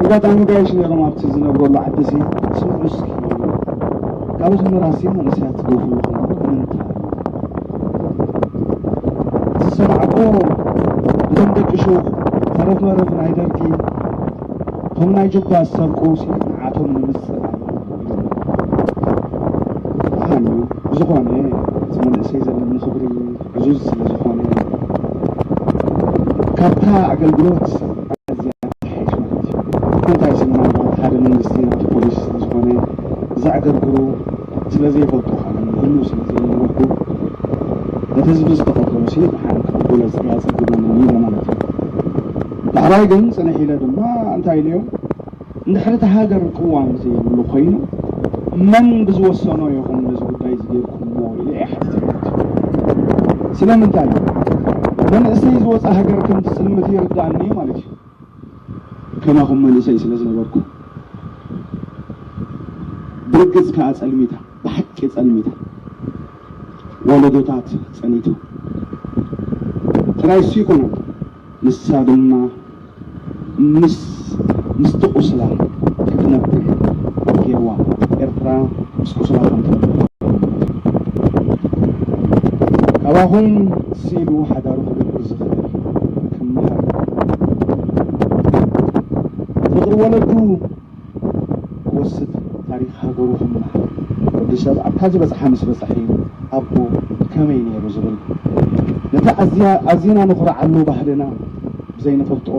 ኣጋጣሚ ጋይሽ ነይሮም ኣብቲ ዝነብረሉ ዓዲ ሲ ስምዑ እስኪ ካብ ኣስመራ ሲ መንእሰያት ትገፉ ምንታይ ዝሰማዕኩ እቶም ደቂ ሹቕ ተረፍ መረፍ ናይ ደርጊ እቶም ናይ ጁባ ዝሰርቁ ሲ ንዓቶም ንምፅራይ እዩ። ብዝኾነ እቲ መንእሰይ ዘለኒ ክብሪ ዕዙዝ ስለ ዝኾነ ካብታ ኣገልግሎት እንታይ ስምና ሓደ መንግስቲ ናቱ ፖሊሲ ስለዝኾነ ዘዕገርግሩ ስለዘይፈልጡ ንህሉ ስለዘይነበርኩ ነቲ ህዝቢ ዝተቐበሉ ሲ ብሓደ ክቕበሎ ያጸግመኒ ኢለ ማለት እዩ። ዳሕራይ ግን ጽንሕ ኢለ ድማ እንታይ ኢለዮም እንድሕሪ እቲ ሃገር ቅዋም ዘይብሉ ኮይኑ መን ብዝወሰኖ ኢኹም ነዚ ጉዳይ ዝገይርኩምዎ ኢለ እየ ሓቲተ ማለት እዩ። ስለምንታይ መንእሰይ ዝወፀ ሃገር ከም ትፅልምት ይርዳእኒ ማለት እዩ። ከማኹም መንእሰይ ስለ ዝነበርኩ ብርግፅ ከዓ ፀልሚታ ብሓቂ ፀልሚታ ወለዶታት ፀኒቱ ጥራይ እሱ ይኮነን ንሳ ድማ ምስ ምስቲ ቁስላ ክትነብር ጌርዋ ኤርትራ ምስ ቁስላ ከም ትነብር ካባኹም ስኢሉ ሓዳሩ ክገብር ዝኽእል ክመሃር ፍቕሪ ወለዱ ክወስድ ታሪኽ ሃገሩ ክመሃር ወዲ ሰብ ኣብታ ዝበፅሓ ምስ በፅሐ እዩ ኣቦ ከመይ ነይሩ ዝብል ነቲ ኣዝና ንኹርዓሉ ባህልና ብዘይንፈልጦ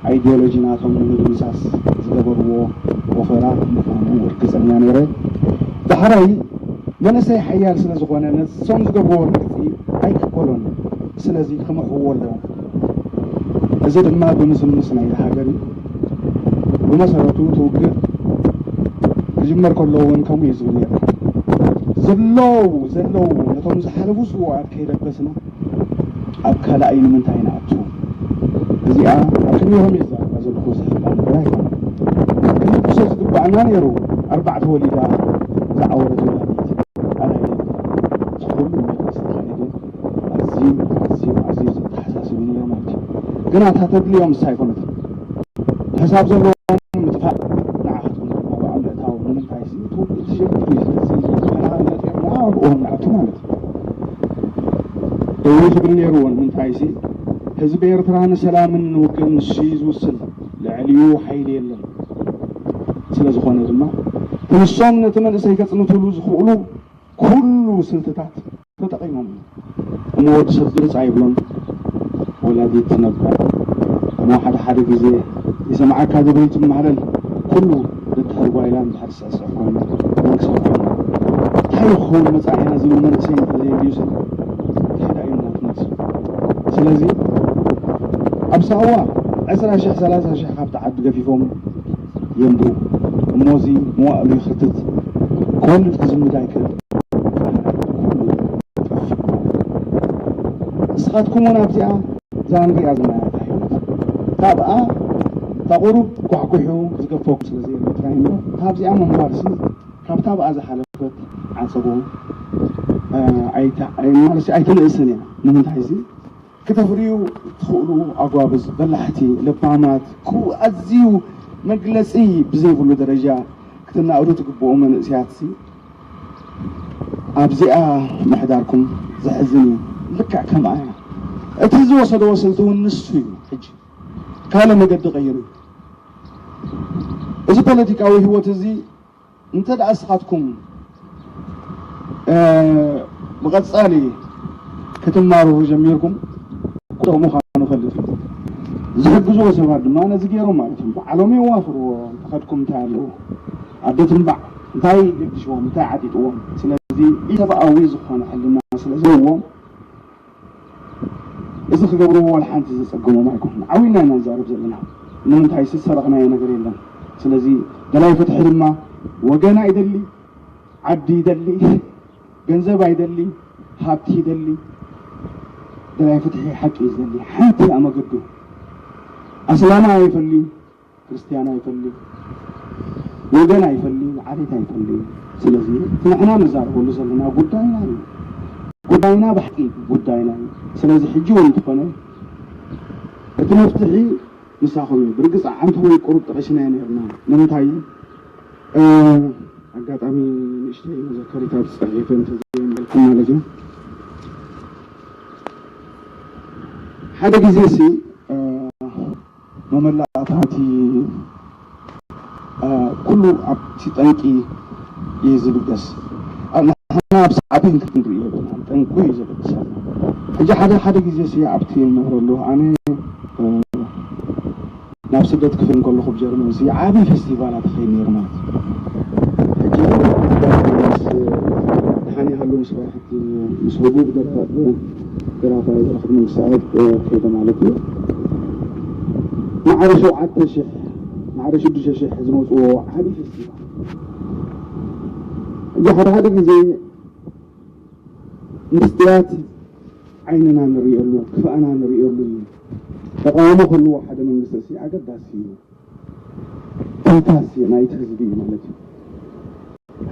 ኣይዲዮሎጂ ናቶም ንምድምሳስ ዝገበርዎ ወፈራ ምዃኑ ርግፀኛ ነይረ። ዳሕራይ መንእሰይ ሓያል ስለ ዝኾነ ነሶም ዝገብርዎ ርግፂ ኣይቅበሎን። ስለዚ ክምዕብዎ ኣለዎም። እዚ ድማ ብምዝምስ ናይዚ ሃገር እዩ። ብመሰረቱ እቲ ውግእ ክጅመር ከሎ እውን ከምኡ እዩ ዝብል ነይሩ። ዘለዉ ዘለዉ ነቶም ዝሓለፉ ስውኣት ከይደበስና ኣብ ካልኣይ ንምንታይ ንኣቱ? እዚኣ ኣብ ቅድሚኹም እየ ዝዛረባ ዘለኹ። እዚ ሕማቕ ነገር ኣይኮነን። ክንድምስሶ ዝግባኣና ነይሩ። ኣርባዕተ ወሊዳ ዝዓወረት ወላዲት ኣላ ኢለ ዝኹሉ ዩኒቨርሲቲ ከይደ ኣዝዩ ኣዝዩ ኣዝዩ ዘተሓሳስብኒ እዩ ማለት እዩ። ግና እታ ተድልዮም ንሳ ኣይኮነትን። ሕሳብ ዘለዎም ምጥፋእ ንዓኻትኩም ድማ ብኣም ምእታው ንምንታይ ሲ እቲ ውግእ ዝጀምር እዩ። ስለዚ ዝመሓላለፈ ሞያ ኣብኦም ንኣቱ ማለት እዩ። እዊ ክብል ነይርዎ ንምንታይ ሲ ህዝቢ ኤርትራ ንሰላምን ንውግእን ንሱ እዩ ዝውስን። ልዕሊኡ ሓይሊ የለን። ስለ ዝኾነ ድማ ክንሶም ነቲ መንእሰይ ከጽንትሉ ዝኽእሉ ኩሉ ስልትታት ተጠቒሞም እዮም። እሞ ወዲ ሰብ ግልጽ ኣይብሎን። ወላዲት ትነብር እሞ ሓደ ሓደ ግዜ ይሰምዓካ ዝብል ትማህለል ኩሉ ደድሕሪ ጓይላ እንድሕር ዝስዕስዕ ኮይኑ መንግስቲ ኮይኑ እንታይ ይኸውን መጻኢና ዝብል መንእሰይ እንተዘይልዩ ሰብ እንታይ ደኣ እዩ እናትመጽእ። ስለዚ ኣብ ሳዋ ዕስራ ሽሕ ሰላሳ ሽሕ ካብቲ ዓዲ ገፊፎም የንብሩ እሞ እዚ መዋእሉ ይኽትት ክወልድ ክዝምድ ኣይክእል። ንስኻትኩም እውን ኣብዚኣ እዛ ንሪኣ ዘለና እታ ህይወት ካብኣ እታ ቁሩብ ጓሕጒሑ ዝገፈኩም ስለ ዘየሎ ጥራይ እምበር ካብዚኣ ምንባር ሲ ካብታ ብኣ ዝሓለፈት ዓፀቦ ማለት ኣይትንእስን እያ። ንምንታይ ሲ ክተፍርዩ ትኽእሉ ኣጓብዝ፣ በላሕቲ፣ ለባማት፣ ክው ኣዝዩ መግለጺ ብዘይብሉ ደረጃ ክትናእዱ ትግብኡ መንእሰያትሲ ኣብዚኣ ምሕዳርኩም ዘሕዝን እዩ። ልክዕ ከምኣ እያ። እቲ ዝወሰደዎ ስልቲ እውን ንሱ እዩ። ሕጂ ካልእ መገዲ ቀይሩ እዩ። እዚ ፖለቲካዊ ህይወት እዚ እንተ ደኣ እስኻትኩም፣ እ፣ ብቐጻሊ ክትማርሩ ጀሚርኩም፣ ጥቕሙ ምዃኑ ፈልጥ እዩ። ዝሕግዝዎ ሰባት ድማ ነዚ ገይሮም ማለት እዮም። ባዕሎም የዋፍርዎ፣ እንተኸድኩም እንታይ ኣለዎ? ኣደ ትንባዕ እንታይ ገድሽዎም? እንታይ ዓጢጥዎም? ስለዚ ኢሰብኣዊ ዝኾነ ሕልና ስለ ዘለዎም፣ እዚ ክገብርዎ ዋላ ሓንቲ ዘጸገሞም ኣይኮኑን። ዓዊልና ኢና ንዛረብ ዘለና። ንምንታይ? ዝሰረቕናዮ ነገር የለን። ስለዚ ደላይ ፍትሒ ድማ ወገን ኣይደሊ፣ ዓዲ ይደሊ፣ ገንዘብ ኣይደሊ፣ ሃብቲ ይደሊ። ደላይ ፍትሒ ሓቂ እዩ ዝደሊ። ሓንቲ እያ መገዱ። ኣስላማ ኣይፈሊ፣ ክርስትያን ኣይፈሊ፣ ወገን ኣይፈሊ፣ ዓሌት ኣይፈሊ። ስለዚ እቲ ንሕና ንዛረበሉ ዘለና ጉዳይና እዩ። ጉዳይና ብሓቂ ጉዳይና እዩ። ስለዚ ሕጂ እውን እንተኾነ እቲ መፍትሒ ምሳኹም እዩ። ብርግጽ ዓንተ ወይ ቁሩብ ጠቒስናዮ ነይርና። ንምንታይ? እ፣ ኣጋጣሚ ንእሽተይ መዘከሪታት ጽሒፈ እንተዘየንበልኩም ማለት እዩ። ሓደ ግዜ ሲ፣ እ፣ መመላእታቲ፣ እ፣ ኩሉ ኣብቲ ጠንቂ እዩ ዝብገስ። ኣብ ንሕና ኣብ ሳዕቤን ክንሪኦ የብልናን፣ ጠንቁ እዩ ዘበግሰና። ሕጂ ሓደ ሓደ ግዜ ሲ ኣብቲ ንነብረሉ ኣነ፣ እ፣ ናብ ስደት ክፍል እንከለኹ ብጀርመን ሲ ዓቢ ፌስቲቫላት ይኸይድ ነይሩ ማለት እዩ። ሕጂ ምስ ደሓን ይሃሉ ምስ በርሕቲ ምስ ህቡብ ደርፋ-፣ ደራፋይ በረኸት መንግስተኣብ ከይደ ማለት እዩ። ማዕረ ሸውዓተ ሽሕ ማዕረ ሽዱሽተ ሽሕ ዝመጽዎ ዓቢ ፌስቲቫል። ሕጂ ሓደ ሓደ ግዜ ምስትያት ዓይንና ንርእየሉ፣ ክፋእና ንርእየሉ እዩ። ተቃውሞ ክህልዎ ሓደ መንግስቲ ሲ ኣገዳሲ እዩ። ተንታሲ ናይቲ ህዝቢ እዩ ማለት እዩ።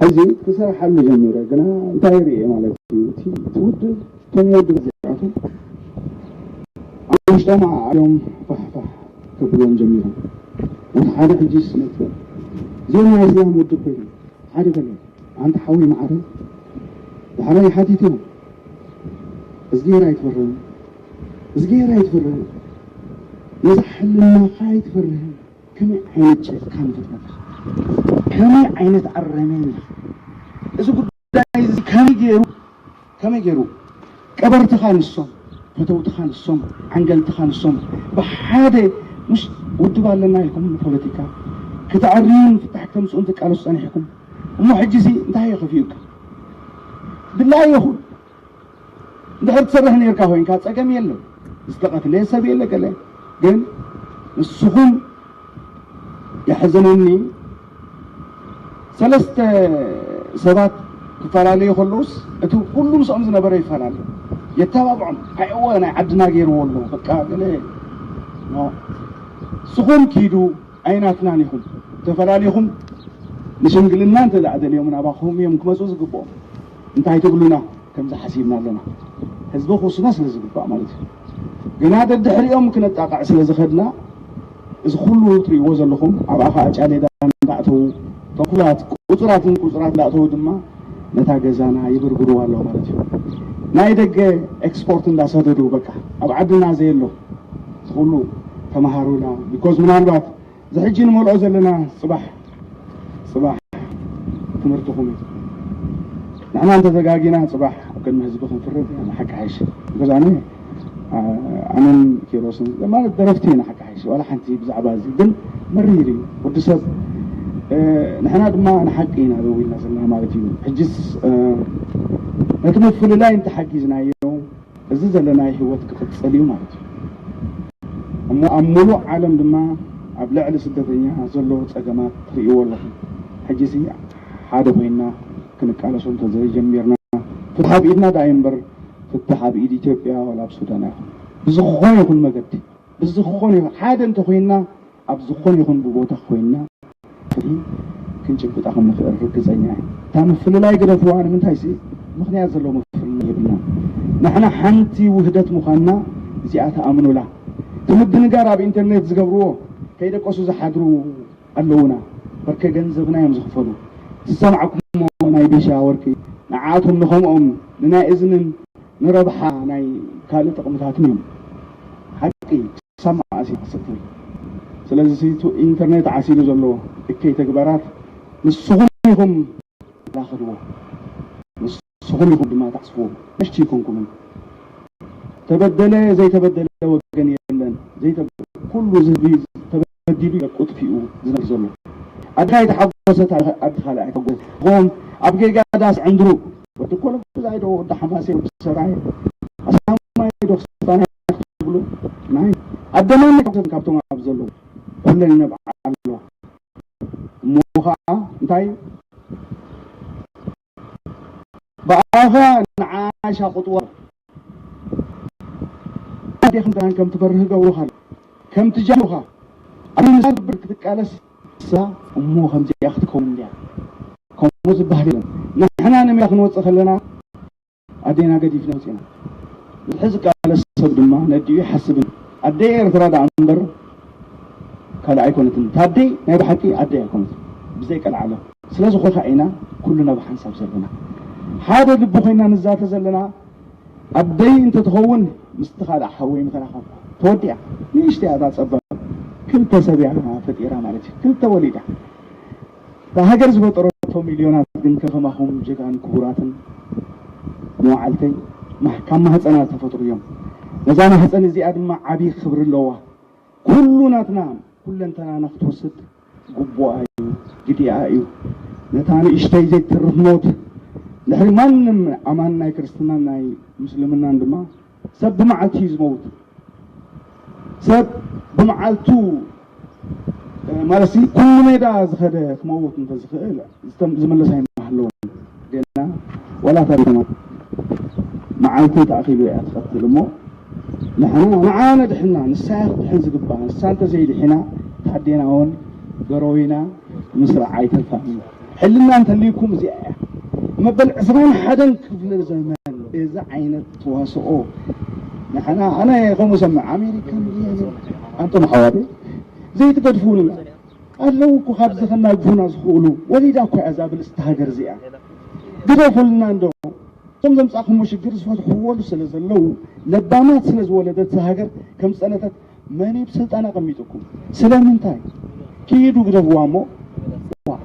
ሕጂ ክሰርሓሉ ጀሚረ፣ ግና እንታይ ርእየ ማለት እዩ? እቲ፣ እቲ ውድብ፣ እቶም ውድብ እዚኣቶም ኣብ ውሽጦም ኣዕዮም ፋሕፋሕ ከብልዎም ጀሚሮም። ወዲ ሓደ ሕጂ ስነጥበብ፣ እዚኦም ናይ እስላም ውድብ ኮይኖም፣ ሓደ በለ፣ ኣንታ ሓወይ መዓረ፣ ብሓባይ ሓቲቶም፣ እዝጌር ኣይትፈርህን፣ እዝጌር ኣይትፈርህን፣ ነዛ ሕልናኻ ኣይትፈርህን። ከመይ ዓይነት ጨካን ፍጥረት ኢኻ? ከመይ ዓይነት ኣረሜን ኢኻ? እዚ ጉዳይ እዚ ከመይ ገይሩ፣ ከመይ ገይሩ ቀበርትኻ ንሶም፣ ፈተውትኻ ንሶም፣ ዓንገልትኻ ንሶም፣ ብሓደ ምሽ ውድብ ኣለና ኢልኩም ንፖለቲካ ክተዕርዩን ፍታሕ ክተምጽኡን ትቃለሱ ጸኒሕኩም። እሞ ሕጂሲ እንታይ እዩ ከፊኡካ? ድላዩ ይኹን። እንድሕር ትሰርሕ ነርካ ኮይንካ ጸገም የለን። ዝተቐትለ ሰብ የለ ገለ። ግን ንስኹም የሕዝነኒ፣ ሰለስተ ሰባት ክፈላለዩ ከለውስ እቲ ኩሉ ምስኦም ዝነበረ ይፈላለ። የተባብዖም። ኣይእወ ናይ ዓድና ገይርዎ ኣሎ። በቃ ገለ፣ ኖ። ንስኹም ኪዱ ኣይናትናን ኢኹም። ተፈላለኹም ንሽምግልና እንተ ደኣ ደልዮም ናባኹም እዮም ክመጹ ዝግብኦም። እንታይ ትብሉና? ከምዚ ሓሲብና ኣለና። ህዝቢ ክውስኖ ስለ ዝግባእ ማለት እዩ። ግና ደድሕሪኦም ክነጣቕዕ ስለ ዝኸድና፣ እዚ ኩሉ ትርእይዎ ዘለኹም ኣብ ኣፍኣጫ ሌዳ እንዳእተዉ፣ ተኹላት ቁጽራትን ቁጽራት እንዳእተዉ ድማ ነታ ገዛና ይብርብርዋ ኣለዉ ማለት እዩ። ናይ ደገ ኤክስፖርት እንዳሰደዱ በቃ ኣብ ዓድና ዘየሎ ኩሉ ተመሃሩና። ቢኮዝ ምናልባት እዚ ሕጂ ንመልኦ ዘለና ጽባሕ፣ ጽባሕ ትምህርትኹም እዩ። ንሕና እንተተጋጊና ጽባሕ ኣብ ቅድሚ ህዝቢ ክንፍርድ ኢና፣ ንሓቂ ሓይሽ። ቢኮዝ ኣነ፣ ኣ-፣ ኣነን ኪሮስን ማለት ደረፍቲ ኢና፣ ሓቂ ሓይሽ። ዋላ ሓንቲ ብዛዕባ እዚ ግን መሪር እዩ። ወዲ ሰብ፣ እ፣ ንሕና ድማ ንሓቂ ኢና ደው ኢልና ዘለና ማለት እዩ። ሕጂስ፣ እ፣ ነቲ ምፍልላይ እንተሓጊዝናዮ፣ እዚ ዘለናዮ ህይወት ክቕጽል እዩ ማለት እዩ። እሞ ኣብ ምሉእ ዓለም ድማ ኣብ ልዕሊ ስደተኛ ዘሎ ጸገማት ትርእይዎ ኣለኹም። ሕጂሲ ሓደ ኮይንና ክንቃለሶ እንተዘይጀሚርና፣ ፍትሒ ኣብ ኢድና ደኣ እዩ እምበር፣ ፍትሒ ኣብ ኢድ ኢትዮጵያ ዋላ ኣብ ሱዳን ኣይኮነን። ብዝኾነ ይኹን መገዲ፣ ብዝኾነ ይኹን ሓደ እንተኾይንና፣ ኣብ ዝኾነ ይኹን ብቦታ ኮይንና ፍትሒ ክንጭብጣ ከም ንኽእል ርግጸኛ እየ። እታ ምፍልላይ ግደፍዋ፣ ንምንታይሲ ምኽንያት ዘለዎ ምፍልላይ የብልናን። ንሕና ሓንቲ ውህደት ምዃንና እዚኣ ተኣምኑላ። እቲ ምድንጋር ኣብ ኢንተርኔት ዝገብርዎ ከይደቀሱ ዝሓድሩ ኣለዉና። በርከ ገንዘብና እዮም ዝኽፈሉ። ዝሰማዕኩሞ ናይ ቢሻ ወርቂ ንዓኣቶም ንኸምኦም ንናይ እዝንን ንረብሓ ናይ ካልእ ጥቕምታትን እዮም። ሓቂ ሳማ ኣሲ ሓሰብትን። ስለዚ እቲ ኢንተርኔት ዓሲሉ ዘሎ እከይ ተግባራት ንስኹም ኢኹም ትከላኸልዎ። ንስኹም ኢኹም ድማ ታሕስብዎ። ነሽቲ ኣይኮንኩምን። ተበደለ ዘይተበደለ ወገን የለን። ዘይተ-፣ ኩሉ ህዝቢ ተበዲሉ ደቁ ጥፊኡ ዝነብር ዘሎ። ኣድኻ የተሓጎሰት ኣድኻ ካልእ ኣይተሓጎሰት። ኹም ኣብ ጌጋ ዳስ ዕንድሩ ወዲ ኮለኩዛይ ዶ ወዲ ሓማሴ ወዲ ሰራየ ኣስላማይ ዶ ክስታናይ ክትብሉ ናይ ኣደማን ካብቶም ኣብ ዘለዉ ኩለን ይነብዓ ኣለዋ። እሞ ኸዓ እንታይ ብኣኻ ንዓሻ ቁጥዋ ኣዴኽን ከም ትበርህ ገብሩኻ ከምቲ ጃኑኻ ኣብ ምሳል ብር ክትቃለስ እሳ እሞ ከምዚኣ ክትከውን እንድያ። ከምኡ ዝበሃል የለን። ንሕና ንሜዳ ክንወፅእ ከለና ኣዴና ገዲፍና ወፂና። ብዝሒ ዝቃለስ ሰብ ድማ ነዲኡ ይሓስብን። ኣደይ ኤርትራ ደኣ እምበር ካልእ ኣይኮነትን። ታደይ ናይ ብሓቂ ኣደይ ኣይኮነትን። ብዘይ ቀልዓለም። ስለ ዝኾንካ ኢና ኩልና ብሓንሳብ ዘለና። ሓደ ልቢ ኮይና ንዛተ ዘለና ኣደይ እንተትኸውን ምስቲ ካልእ ሓወይ ምተራኸብኩ። ተወዲኣ። ንእሽተይ እያ እታ ጸበብ። ክልተ ሰብ እያ ፈጢራ ማለት እዩ። ክልተ ወሊዳ። እታ ሃገር ዝፈጠረቶ ሚልዮናት ግን ከማኹም ጀጋኑ ክቡራትን መዋዕልተይ ማሕ-፣ ካብ ማህፀና ዝተፈጥሩ እዮም። ነዛ ማህፀን እዚኣ ድማ ዓብዪ ክብሪ ኣለዋ። ኩሉ ናትና፣ ኩለንተናና ክትወስድ ግቡኣ እዩ፣ ግዲኣ እዩ። ነታ ንእሽተይ ዘይትርፍ ሞት ድሕሪ ማንም ኣማን ናይ ክርስትናን ናይ ምስልምናን ድማ ሰብ ብመዓልቲ እዩ ዝመውት። ሰብ ብመዓልቱ፣ እ፣ ማለት ሲ፣ ኩሉ ሜዳ ዝኸደ ክመውት እንተዝኽእል፣ ዝተም-፣ ዝምለስ ኣይምሃለወን። ጌና ዋላ እታ ከተማ መዓልቲ ተኣኺሉ እያ ትቐትል እሞ፣ ንሕና፣ ንዓ ነድሕና፣ ንሳ እያ ክትድሕን ዝግባእ። ንሳ እንተዘይድሒና፣ ታዴና እውን ገረዊና ምስራዕ ኣይተርፋን እዩ። ሕልና እንተልዩኩም እዚኣ እያ። መበል ዕስራን ሓደን ክፍለ ዘመን እዚ ዓይነት ተዋስኦ ንሕና፣ ኣነ ከምኡ ሰምዕ፣ ኣሜሪካ፣ ኣንቶም ኣሕዋተይ ዘይትገድፉ ንብላ ኣለዉ እኮ፣ ካብዚ ከናግፉና ዝኽእሉ። ወሊዳ እኮ እያ እዛ ብልጽቲ ሃገር እዚኣ። ግደፉልና እንዶ። እቶም ዘምጻእኩሞ ሽግር ዝፈትሕዎሉ ስለ ዘለዉ፣ ለባማት ስለ ዝወለደት እዛ ሃገር ከም ዝጸነተት መን እዩ ብስልጣን ኣቐሚጡኩም? ስለምንታይ? ኪዱ ግደፍዋ እሞ።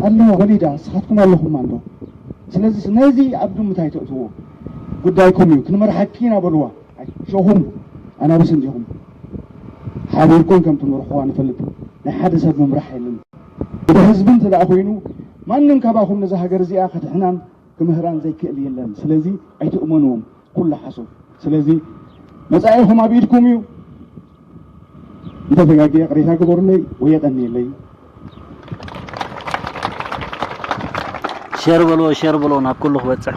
ኣለዋ ወሊዳ፣ ንስኻትኩም ኣለኹማ እንዶ። ስለዚ ነዚ ኣብ ግምት ኣይተእትዎ። ጉዳይኩም እዩ፣ ክንመርሓኪ ኢና በልዋ። ኣይትሸኹም፣ ኣናብስ እንዲኹም። ሓቢርኩም ከም ትመርሕዋ ንፈልጥ። ናይ ሓደ ሰብ ምምራሕ የለን። ወደ ህዝቢ እንተ ደኣ ኮይኑ፣ ማንም ካባኹም ነዛ ሃገር እዚኣ ከድሕናን ክምህራን ዘይክእል የለን። ስለዚ ኣይትእመንዎም፣ ኩሉ ሓሶት። ስለዚ መጻኢኹም ኣብ ኢድኩም እዩ። እንተ ተጋግየ ቅሬታ ግበሩለይ ወይ የቐንየለይ። ሸር በሎ፣ ሸር በሎ፣ ናብ ኩሉ ክበጽሕ